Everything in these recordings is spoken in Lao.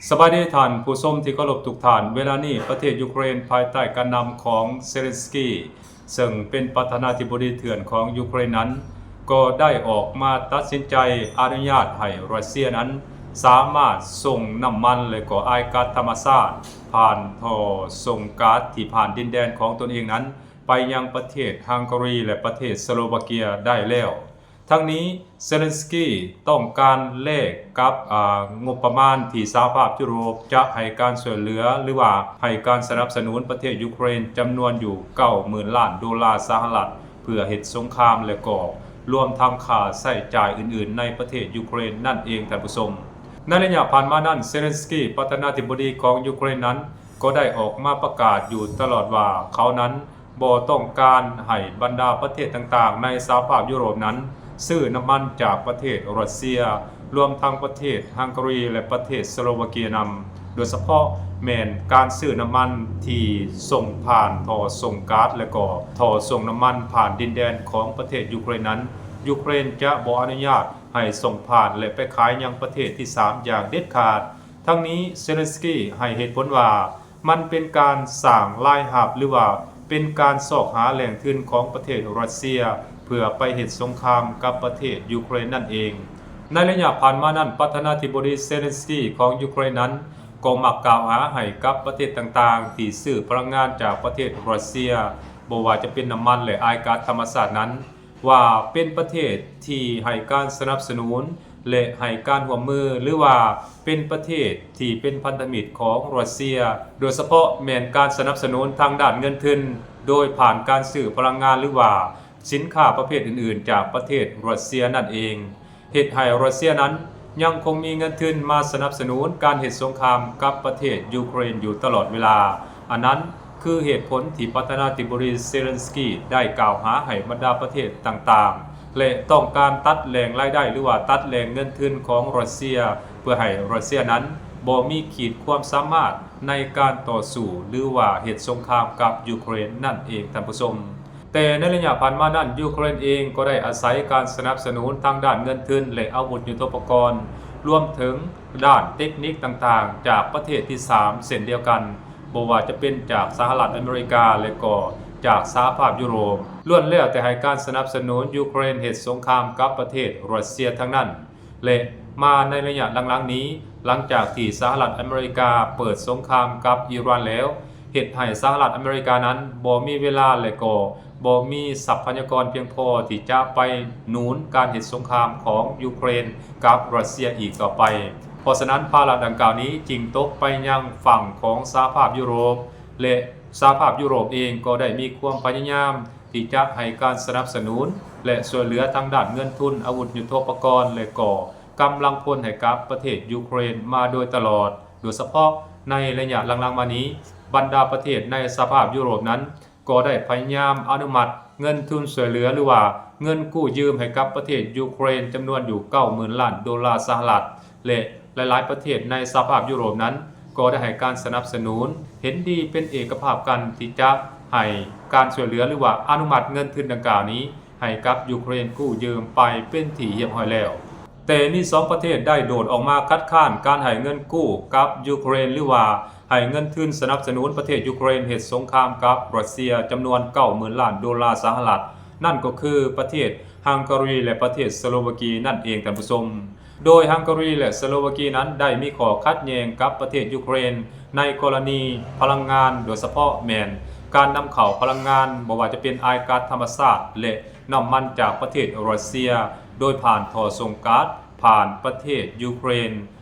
ສະບາຍດີທ່ານຜູ້ຊົມທີ່ເຄົາລົບທຸກທ່ານ. ເວລານີ້ປະເທດຢູເຄຣນພາຍໃຕ້ການນຳຂອງເຊເລັນສກີ ເຊິ່ງເປັນປະທານາທິບໍດີເຖື່ອນຂອງຢູເຄຣນນັ້ນ ກໍໄດ້ອອກມາຕັດສິນໃຈອະນຸຍາດໃຫ້ຣັດເຊຍນັ້ນ ສາມາດສົ່ງນ້ຳມັນ ແລະ ກໍອາຍກັດທຳມະຊາດ ຜ່ານທໍ່ສົ່ງກາດທີ່ຜ່ານດິນແດນຂອງຕົນເອງນັ້ນ ໄປຍັງປະເທດຮັງກາຣີ ແລະ ປະເທດສະໂລວາເກຍໄດ້ແລ້ວ. ທັງນີ້ ເຊເລັນສກີຕ້ອງການແລກກັບ ອາ ງົບປະມານທີ່ສະຫະພາບຢູໂຣບຈະໃຫ້ການຊ່ວຍເຫຼືອ ຫຼືວ່າໃຫ້ການສະໜັບສະໜູນປະເທດຢູເຄຣນຈຳນວນຢູ່ເກົ້າໝື່ນລ້ານໂດລາສະຫະລັດ ເພື່ອເຮັດສົງຄາມ ແລະ ກໍລວມທັງຄ່າໃຊ້ຈ່າຍອື່ນໆໃນປະເທດຢູເຄຣນນັ້ນເອງທ່ານຜູ້ຊົມ. ໃນໄລຍະຜ່ານມານັ້ນ ເຊເລັນສກີ ປະທານາທິບໍດີຂອງຢູເຄຣນນັ້ນ ກໍໄດ້ອອກມາປະກາດຢູ່ຕະຫຼອດວ່າ ເຂົານັ້ນບໍ່ຕ້ອງການໃຫ້ບັນດາປະເທດຕ່າງໆໃນສະຫະພາບຢູໂຣບນັ້ນ ຊື້ນ້ຳມັນຈາກປະເທດຣັດເຊຍ ລວມທັງປະເທດຮັງກາຣີ ແລະ ປະເທດສະໂລວາເກຍນຳ, ໂດຍສະເພາະແມ່ນການຊື້ນ້ຳມັນທີ່ສົ່ງຜ່ານທໍ່ສົ່ງກາດ ແລະ ກໍທໍ່ສົ່ງນ້ຳມັນຜ່ານດິນແດນຂອງປະເທດຢູເຄຣນນັ້ນ ຢູເຄຣນຈະບໍ່ອະນຸຍາດໃຫ້ສົ່ງຜ່ານ ແລະ ໄປຂາຍຍັງປະເທດທີສາມຢ່າງເດັດຂາດ. ທັງນີ້ ເຊເລັນສກີໃຫ້ເຫດຜົນວ່າ ມັນເປັນການສ້າງລາຍຮັບ ຫຼືວ່າເປັນການຊອກຫາແຫຼ່ງທຶນຂອງປະເທດຣັດເຊຍ ເພື່ອໄປເຮັດສົງຄາມກັບປະເທດຢູເຄຣນນັ້ນເອງ. ໃນໄລຍະຜ່ານມານັ້ນ ປະທານາທິບໍດີເຊເລັນສກີຂອງຢູເຄຣນນັ້ນ ກໍມັກກ່າວຫາໃຫ້ກັບປະເທດຕ່າງໆທີ່ຊື້ພະລັງງານຈາກປະເທດຣັດເຊຍ ບໍ່ວ່າຈະເປັນນ້ຳມັນ ແລະ ອາຍກາດທຳມະຊາດນັ້ນ ວ່າເປັນປະເທດທີ່ໃຫ້ການສະໜັບສະໜູນ ແລະ ໃຫ້ການຮ່ວມມື ຫຼືວ່າເປັນປະເທດທີ່ເປັນພັນທະມິດຂອງຣັດເຊຍ, ໂດຍສະເພາະແມ່ນການສະໜັບສະໜູນທາງດ້ານເງິນທຶນ ໂດຍຜ່ານການຊື້ພະລັງງານ ຫຼືວ່າສິນຄ້າປະເພດອື່ນໆຈາກປະເທດຣັດເຊຍນັ້ນເອງ. ເຮັດໃຫ້ຣັດເຊຍນັ້ນຍັງຄົງມີເງິນທຶນມາສະໜັບສະໜູນການເຮັດສົງຄາມກັບປະເທດຢູເຄຣນຢູ່ຕະຫຼອດເວລາ. ອັນນັ້ນຄືເຫດຜົນທີ່ປະທານາທິບໍດີເຊເລັນສກີໄດ້ກ່າວຫາໃຫ້ບັນດາປະເທດຕ່າງໆ ແລະ ຕ້ອງການຕັດແຫຼ່ງລາຍໄດ້ ຫຼືວ່າຕັດແຫຼ່ງເງິນທຶນຂອງຣັດເຊຍ ເພື່ອໃຫ້ຣັດເຊຍນັ້ນບໍ່ມີຂີດຄວາມສາມາດໃນການຕໍ່ສູ້ ຫຼືວ່າເຮັດສົງຄາມກັບຢູເຄຣນນັ້ນເອງທ່ານຜູ້ຊົມ. ແຕ່ໃນໄລຍະຜ່ານມານັ້ນ ຢູເຄຣນເອງກໍໄດ້ອາໄສການສະໜັບສະໜູນທາງດ້ານເງິນທຶນ ແລະ ອາວຸດຍຸດໂທປະກອນ ລວມເຖິງດ້ານເຕັກນິກຕ່າງໆ ຈາກປະເທດທີສາມເຊັ່ນດຽວກັນ, ບໍ່ວ່າຈະເປັນຈາກສະຫະລັດອາເມລິກາ ແລະ ກໍຈາກສະຫະພາບຢູໂຣບ, ລ້ວນແລ້ວແຕ່ໃຫ້ການສະໜັບສະໜູນຢູເຄຣນເຮັດສົງຄາມກັບປະເທດຣັດເຊຍທັງນັ້ນ. ແລະ ມາໃນໄລຍະຫຼັງໆນີ້, ຫຼັງຈາກທີ່ສະຫະລັດອາເມລິກາເປີດສົງຄາມກັບອີຣານແລ້ວ, ເຮັດໃຫ້ສະຫະລັດອາເມລິການັ້ນບໍ່ມີເວລາ ແລະ ກໍບໍ່ມີຊັບພະຍາກອນພຽງພໍທີ່ຈະໄປໜູນການເຮັດສົງຄາມຂອງຢູເຄຣນກັບຣັດເຊຍອີກຕໍ່ໄປ. ເພາະສະນັ້ນ ພາລະດັ່ງກ່າວນີ້ຈຶ່ງຕົກໄປຍັງຝັ່ງຂອງສະຫະພາບຢູໂຣບ ແລະ ສະຫະພາບຢູໂຣບເອງກໍໄດ້ມີຄວາມພະຍາຍາມ ທີ່ຈະໃຫ້ການສະໜັບສະໜູນ ແລະ ຊ່ວຍເຫຼືອທາງດ້ານເງິນທຶນ, ອາວຸດຍຸດໂທປະກອນ ແລະ ກໍກຳລັງພົນໃຫ້ກັບປະເທດຢູເຄຣນມາໂດຍຕະຫຼອດ, ໂດຍສະເພາະໃນໄລຍະຫຼັງໆມານີ້, ບັນດາປະເທດໃນສະຫະພາບຢູໂຣບນັ້ນ ກໍໄດ້ພະຍາຍາມອະນຸມັດເງິນທຶນຊ່ວຍເຫຼືອ ຫຼືວ່າເງິນກູ້ຢືມໃຫ້ກັບປະເທດຢູເຄຣນຈຳນວນຢູ່ເກົ້າໝື່ນລ້ານໂດລາສະຫະລັດ ແລະ ຫຼາຍໆປະເທດໃນສະຫະພາບຢູໂຣບນັ້ນ ກໍໄດ້ໃຫ້ການສະໜັບສະໜູນ ເຫັນດີເປັນເອກະພາບກັນທີ່ຈະໃຫ້ການຊ່ວຍເຫຼືອ ຫຼືວ່າອະນຸມັດເງິນທຶນດັ່ງກ່າວນີ້ ໃຫ້ກັບຢູເຄຣນກູ້ຢືມໄປເປັນທີ່ຮຽບຮ້ອຍແລ້ວ. ແຕ່ມີສອງປະເທດໄດ້ໂດດອອກມາຄັດຄ້ານການໃຫ້ເງິນກູ້ກັບຢູເຄຣນ ຫຼືວ່າໃຫ້ເງິນທຶນສະໜັບສະໜູນປະເທດຢູເຄຣນເຮັດສົງຄາມກັບຣັດເຊຍຈຳນວນເກົ້າໝື່ນລ້ານໂດລາສະຫະລັດ, ນັ້ນກໍຄືປະເທດຮັງກາຣີ ແລະ ປະເທດສະໂລວາເກຍນັ້ນເອງທ່ານຜູ້ຊົມ. ໂດຍຮັງກາຣີ ແລະ ສະໂລວາເກຍນັ້ນໄດ້ມີຂໍ້ຂັດແຍ່ງກັບປະເທດຢູເຄຣນ ໃນກໍລະນີພະລັງງານ, ໂດຍສະເພາະແມ່ນການນຳເຂົ້າພະລັງງານ, ບໍ່ວ່າຈະເປັນອາຍກາດທຳມະຊາດ ແລະ ນ້ຳມັນຈາກປະເທດຣັດເຊຍ ໂດຍຜ່ານທໍ່ສົ່ງກາດຜ່ານປະເທດຢູເຄຣນ.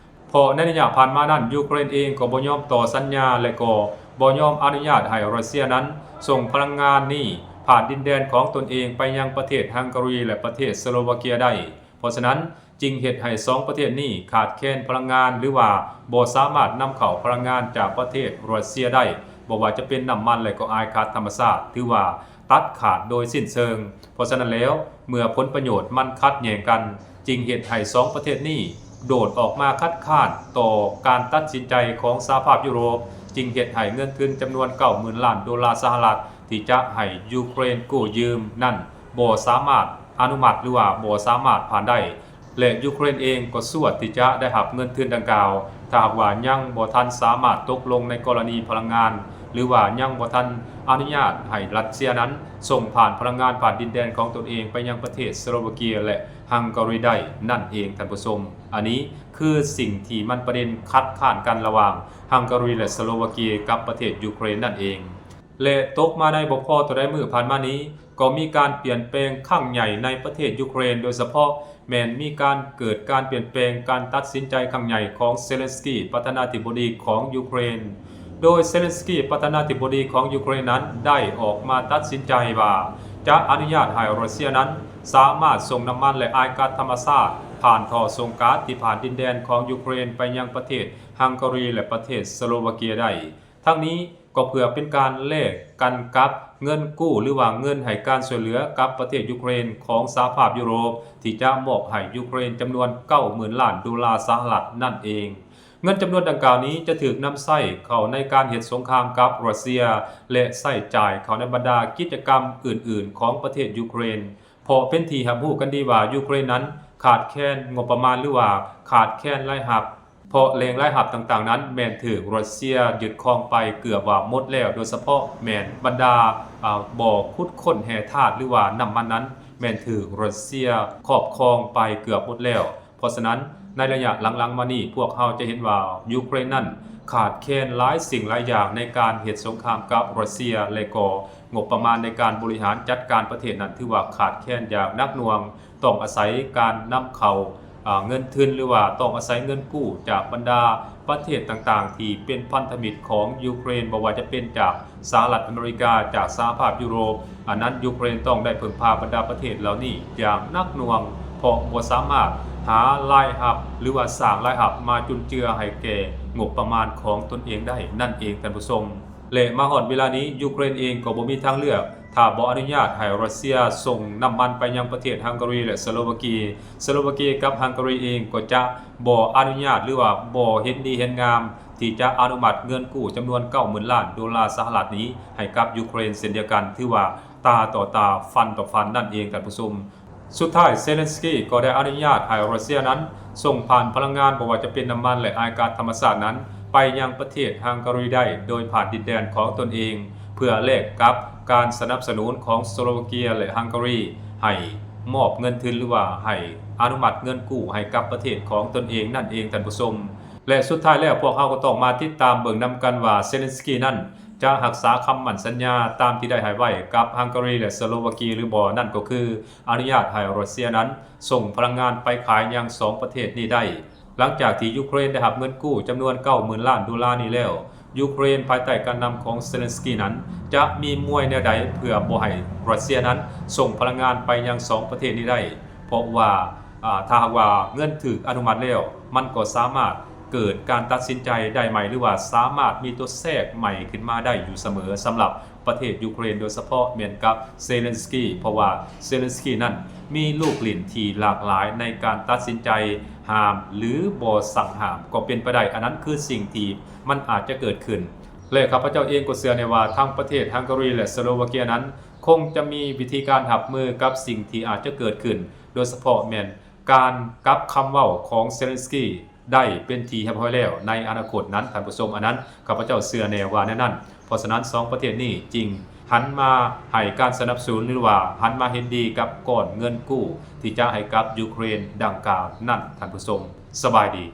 ເພາະໃນໄລຍະຜ່ານມານັ້ນ ຢູເຄຣນເອງກໍບໍ່ຍອມຕໍ່ສັນຍາ ແລະ ກໍບໍ່ຍອມອະນຸຍາດໃຫ້ຣັດເຊຍນັ້ນສົ່ງພະລັງງານນີ້ຜ່ານດິນແດນຂອງຕົນເອງໄປຍັງປະເທດຮັງກາຣີ ແລະ ປະເທດສະໂລວາເກຍໄດ້. ເພາະສະນັ້ນ ຈຶ່ງເຮັດໃຫ້ສອງປະເທດນີ້ຂາດແຄນພະລັງງານ ຫຼືວ່າບໍ່ສາມາດນຳເຂົ້າພະລັງງານຈາກປະເທດຣັດເຊຍໄດ້, ບໍ່ວ່າຈະເປັນນ້ຳມັນ ແລະ ກໍອາຍກາດທຳມະຊາດ ຖືວ່າຕັດຂາດໂດຍສິ້ນເຊີງ. ເພາະສະນັ້ນແລ້ວ, ເມື່ອຜົນປະໂຫຍດມັນຂັດແຍ່ງກັນ, ຈຶ່ງເຮັດໃຫ້ສອງປະເທດນີ້ໂດດອອກມາຄັດຄ້ານຕໍ່ການຕັດສິນໃຈຂອງສະຫະພາບຢູໂຣບ, ຈຶ່ງເຮັດໃຫ້ເງິນທຶນຈຳນວນເກົ້າໝື່ນລ້ານໂດລາສະຫະລັດ ທີ່ຈະໃຫ້ຢູເຄຣນກູ້ຢືມນັ້ນ ບໍ່ສາມາດອະນຸມັດ ຫຼືວ່າບໍ່ສາມາດຜ່ານໄດ້. ແລະ ຢູເຄຣນເອງກໍຊວດທີ່ຈະໄດ້ຮັບເງິນທຶນດັ່ງກ່າວ ຖ້າຫາກວ່າຍັງບໍ່ທັນສາມາດຕົກລົງໃນກໍລະນີພະລັງງານ ຫຼືວ່າຍັງບໍ່ທັນອະນຸຍາດໃຫ້ຣັດເຊຍນັ້ນສົ່ງຜ່ານພະລັງງານຜ່ານດິນແດນຂອງຕົນເອງໄປຍັງປະເທດສະໂລວາເກຍ ແລະ ຮັງກາຣີໄດ້ນັ້ນເອງທ່ານຜູ້ຊົມ. ອັນນີ້ຄືສິ່ງທີ່ມັນປະເດັນຂັດຄ້ານກັນລະຫວ່າງຮັງກາຣີ ແລະ ສະໂລວາເກຍກັບປະເທດຢູເຄຣນນັ້ນເອງ. ແລະ ຕົກມາໃນບໍ່ພໍເທົ່າໃດມື້ຜ່ານມານີ້ ກໍມີການປ່ຽນແປງຄັ້ງໃຫຍ່ໃນປະເທດຢູເຄຣນ ໂດຍສະເພາະແມ່ນມີການເກີດການປ່ຽນແປງການຕັດສິນໃຈຄັ້ງໃຫຍ່ຂອງເຊເລັນສກີ ປະທານາທິບໍດີຂອງຢູເຄຣນ. ໂດຍເຊເລັນສກີ ປະທານາທິບໍດີຂອງຢູເຄຣນນັ້ນ ໄດ້ອອກມາຕັດສິນໃຈວ່າ ຈະອະນຸຍາດໃຫ້ຣັດເຊຍນັ້ນສາມາດສົ່ງນ້ຳມັນ ແລະ ອາຍກັດທຳມະຊາດຜ່ານທໍ່ສົ່ງກາສທີ່ຜ່ານດິນແດນຂອງຢູເຄຣນໄປຍັງປະເທດຮັງກາຣີ ແລະ ປະເທດສະໂລວາເກຍໄດ້. ທັງນີ້ກໍເພື່ອເປັນການແລກກັນກັບເງິນກູ້ ຫຼືວ່າເງິນໃຫ້ການຊ່ວຍເຫຼືອກັບປະເທດຢູເຄຣນຂອງສະຫະພາບຢູໂຣບ ທີ່ຈະມອບໃຫ້ຢູເຄຣນຈຳນວນເກົ້າໝື່ນລ້ານໂດລາສະຫະລັດນັ້ນເອງ. ເງິນຈຳນວນດັ່ງກ່າວນີ້ຈະຖືກນຳໃຊ້ເຂົ້າໃນການເຮັດສົງຄາມກັບຣັດເຊຍ ແລະ ໃຊ້ຈ່າຍເຂົ້າໃນບັນດາກິດຈະກຳອື່ນໆຂອງປະເທດຢູເຄຣນ. ເພາະເປັນທີ່ຮັບຮູ້ກັນດີວ່າຢູເຄຣນນັ້ນຂາດແຄນງົບປະມານ ຫຼືວ່າຂາດແຄນລາຍຮັບ ເພາະແຫຼ່ງລາຍຮັບຕ່າງໆນັ້ນແມ່ນຖືກຣັດເຊຍຍຶດຄອງໄປເກືອບວ່າໝົດແລ້ວ, ໂດຍສະເພາະແມ່ນບັນດາ ອາ ບໍ່ຂຸດຄົ້ນແຮ່ທາດ ຫຼືວ່ານ້ຳມັນນັ້ນແມ່ນຖືກຣັດເຊຍຄອບຄອງໄປເກືອບໝົດແລ້ວ. ເພາະສະນັ້ນ ໃນໄລຍະຫຼັງໆມານີ້ ພວກເຮົາຈະເຫັນວ່າຢູເຄຣນນັ້ນຂາດແຄນຫຼາຍສິ່ງຫຼາຍຢ່າງໃນການເຮັດສົງຄາມກັບຣັດເຊຍ ແລະ ກໍງົບປະມານໃນການບໍລິຫານຈັດການປະເທດນັ້ນຖືວ່າຂາດແຄນຢ່າງໜັກໜ່ວງ. ຕ້ອງອາໄສການນຳເຂົ້າ ອາ ເງິນທຶນ ຫຼືວ່າຕ້ອງອາໄສເງິນກູ້ຈາກບັນດາປະເທດຕ່າງໆທີ່ເປັນພັນທະມິດຂອງຢູເຄຣນ, ບໍ່ວ່າຈະເປັນຈາກສະຫະລັດອາເມລິກາ, ຈາກສະຫະພາບຢູໂຣບ, ອັນນັ້ນຢູເຄຣນຕ້ອງໄດ້ເພິ່ງພາບັນດາປະເທດເຫຼົ່ານີ້ຢ່າງໜັກໜ່ວງ, ເພາະບໍ່ສາມາດຫາລາຍຮັບ ຫຼືວ່າສ້າງລາຍຮັບມາຈຸນເຈືອໃຫ້ແກ່ງົບປະມານຂອງຕົນເອງໄດ້ນັ້ນເອງທ່ານຜູ້ຊົມ. ແລະ ມາຮອດເວລານີ້ ຢູເຄຣນເອງກໍບໍ່ມີທາງເລືອກ ຖ້າບໍ່ອະນຸຍາດໃຫ້ຣັດເຊຍສົ່ງນ້ຳມັນໄປຍັງປະເທດຮັງກາຣີ ແລະ ສະໂລວາເກຍ. ສະໂລວາເກຍກັບຮັງກາຣີເອງກໍຈະບໍ່ອະນຸຍາດ ຫຼືວ່າບໍ່ເຫັນດີເຫັນງາມທີ່ຈະອະນຸມັດເງິນກູ້ຈຳນວນເກົ້າໝື່ນລ້ານໂດລາສະຫະລັດນີ້ໃຫ້ກັບຢູເຄຣນເຊັ່ນດຽວກັນ, ຖືວ່າຕາຕໍ່ຕາ ຟັນຕໍ່ຟັນນັ້ນເອງທ່ານຜູ້ຊົມ. ສຸດທ້າຍ ເຊເລັນສກີກໍໄດ້ອະນຸຍາດໃຫ້ຣັດເຊຍນັ້ນສົ່ງຜ່ານພະລັງງານ ບໍ່ວ່າຈະເປັນນ້ຳມັນ ແລະ ອາຍກັດທຳມະຊາດນັ້ນ ໄປຍັງປະເທດຮັງກາຣີໄດ້ ໂດຍຜ່ານດິນແດນຂອງຕົນເອງ ເພື່ອແລກກັບການສະໜັບສະໜູນຂອງສະໂລວາເກຍ ແລະ ຮັງກາຣີ ໃຫ້ມອບເງິນທຶນ ຫຼືວ່າໃຫ້ອະນຸມັດເງິນກູ້ໃຫ້ກັບປະເທດຂອງຕົນເອງນັ້ນເອງທ່ານຜູ້ຊົມ. ແລະ ສຸດທ້າຍແລ້ວ ພວກເຮົາກໍຕ້ອງມາຕິດຕາມເບິ່ງນຳກັນວ່າ ເຊເລັນສກີນັ້ນຈະຮັກສາຄຳໝັ້ນສັນຍາຕາມທີ່ໄດ້ໃຫ້ໄວ້ກັບຮັງກາຣີ ແລະ ສະໂລວາເກຍ ຫຼືບໍ່, ນັ້ນກໍຄື ອະນຸຍາດໃຫ້ຣັດເຊຍນັ້ນສົ່ງພະລັງງານໄປຂາຍຍັງສອງປະເທດນີ້ໄດ້. ຫຼັງຈາກທີ່ຢູເຄຣນໄດ້ຮັບເງິນກູ້ຈຳນວນເກົ້າໝື່ນລ້ານໂດລານີ້ແລ້ວ, ຢູເຄຣນພາຍໃຕ້ການນຳຂອງເຊເລັນສກີນັ້ນ ຈະມີມວຍແນວໃດເພື່ອບໍ່ໃຫ້ຣັດເຊຍນັ້ນສົ່ງພະລັງງານໄປຍັງສອງປະເທດນີ້ໄດ້? ເພາະວ່າ ອາ ຖ້າຫາກວ່າເງິນຖືກອະນຸມັດແລ້ວ, ມັນກໍສາມາດເກີດການຕັດສິນໃຈໄດ້ໃໝ່ ຫຼືວ່າສາມາດມີຕົວແຊກໃໝ່ຂຶ້ນມາໄດ້ຢູ່ສະເໝີ ສຳລັບ ປະເທດຢູເຄຣນ ໂດຍສະເພາະແມ່ນກັບເຊເລັນສກີ, ເພາະວ່າເຊເລັນສກີນັ້ນມີລູກຫຼິ້ນທີ່ຫຼາກຫຼາຍໃນການຕັດສິນໃຈຫ້າມ ຫຼື ບໍ່ສັ່ງຫ້າມກໍເປັນໄປໄດ້. ອັນນັ້ນຄືສິ່ງທີ່ມັນອາດຈະເກີດຂຶ້ນ ແລະ ຂ້າພະເຈົ້າເອງກໍເຊື່ອແນ່ວ່າທັງປະເທດຮັງກາຣີ ແລະ ສະໂລວາເກຍນັ້ນ ຄົງຈະມີວິທີການຮັບມືກັບສິ່ງທີ່ອາດຈະເກີດຂຶ້ນ, ໂດຍສະເພາະແມ່ນການກັບຄຳເວົ້າຂອງເຊເລັນສກີ ໄດ້ເປັນທີ່ຮຽບຮ້ອຍແລ້ວໃນອະນາຄົດນັ້ນທ່ານຜູ້ຊົມ, ອັນນັ້ນຂ້າພະເຈົ້າເຊື່ອແນ່ວ່າແນວນັ້ນ. ເພາະສະນັ້ນ ສອງປະເທດນີ້ຈຶ່ງຫັນມາໃຫ້ການສະໜັບສະໜູນ ຫຼືວ່າຫັນມາເຫັນດີກັບກ້ອນເງິນກູ້ທີ່ຈະໃຫ້ກັບຢູເຄຣນດັ່ງກ່າວນັ້ນທ່ານຜູ້ຊົມ. ສະບາຍດີ.